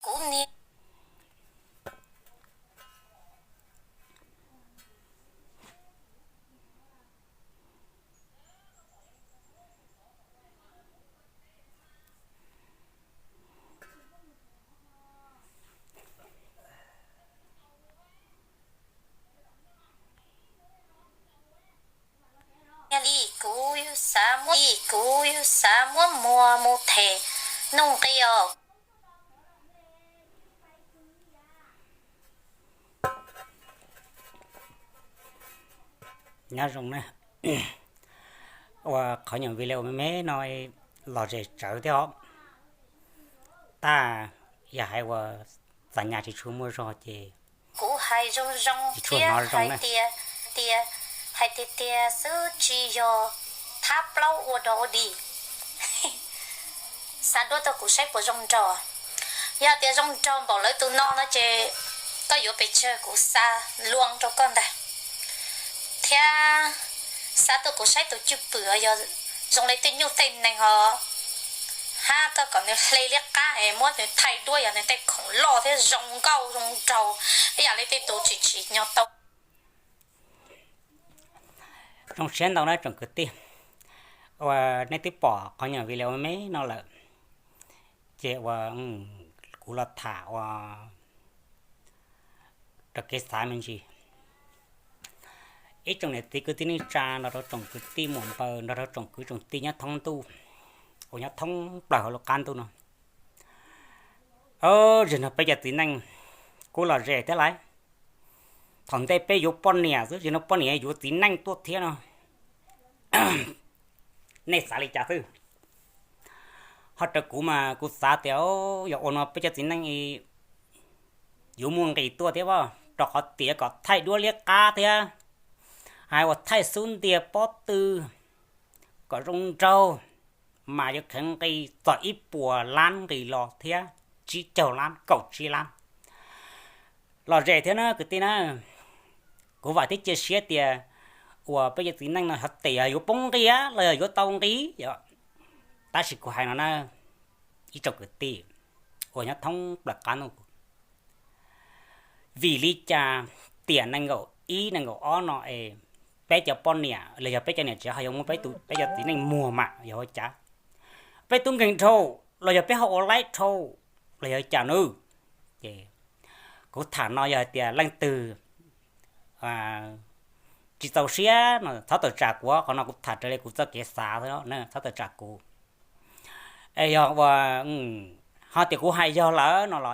Kuv niag li kuv xav muab, kuv xav muab muag mus them nuj nqi os. Nyob zoo na, ua qhov nyuam video me me no los zem tsawv thiab os. Tab yog hais ua txas nyas tsis tshua muaj zog ces kuv hais zoo zoo thiab hais tias, tias, hais tias tias xwb tsis yog thab plaub ua dog ua dig. Xa duab tuaj kuv saib puas zoo nraug. Yog tias zoo nraug npaum lawv tus no no ces koj yuav pes tsawg kuv xa luaj rau koj ntag. Thiab xa tuaj kuv saib tus cwj pwm yog zoo li tej nyuj tej nees os, hab koj kom nws hle liab qab es muab nws thaij duab yog nws tej khoom loj thiab zoo nkauj zoo nraug ib yam li tej tus tsis tsim nyog tau. Zoo siab ntau na tsoom kwv tij, uas nej twb pom qhov nyuam video me me no lawm, ces uas kuv los tham ua rau kev xav me ntsis. Ib tsoom niam txiv kwv tij neej tsa nrog rau tsoom kwv tij muam npaws nrog rau tsoom kwv tsoom tij nyob thoob ntuj, uas nyob thoob plaws hauv lub qab ntuj no. Zaum no peb cov txiv neej kuj lom zem thiab lauj. Thaum ntej peb yuav poj niam xwb, zaum no poj niam yuav txiv neej tuaj thiab no. Nej xav li cas xwb? Ho raws kuv mas kuv xav tias yog ua no peb cov txiv neej yuav muaj nqis tuaj thiab as, rau qhov tias kom thaij duab liab qab thiab, hais uas thaij xub ntiag pob tw kom zoo nraug, mas yuav kheev nqis txog ib puas lab nqis los thiab, tsib caug lab kaum tsib lab. Lom zem thiab na kwv tij na. Kuv vam thiab cia siab tias uas peb cov txiv neej no hov tias yuav poob nqis los yog yuav tau nqis, tab sis kuv hais no na, ib tsoom kwv tij uas nyob thoob plaws qab ntuj, vim li cas tiam nees nkaum ib nees nkaum ob no es peb cov poj niam los yog peb cov niam tsev ho yuav muab peb cov txiv neej muag mam yog ua cas? Peb tub nkeeg dhau los yog peb ho ua laib dhau los yog cas nawb? Ces kuv tham no yog hais tias leej twg tsis txaus siab no txhob tawm tsam kuv, qhov no kuv tham raws li kuv txoj kev xav xwb, txhob tawm tsam kuv. Es yog ua ho tias kuv hais yog lawm no los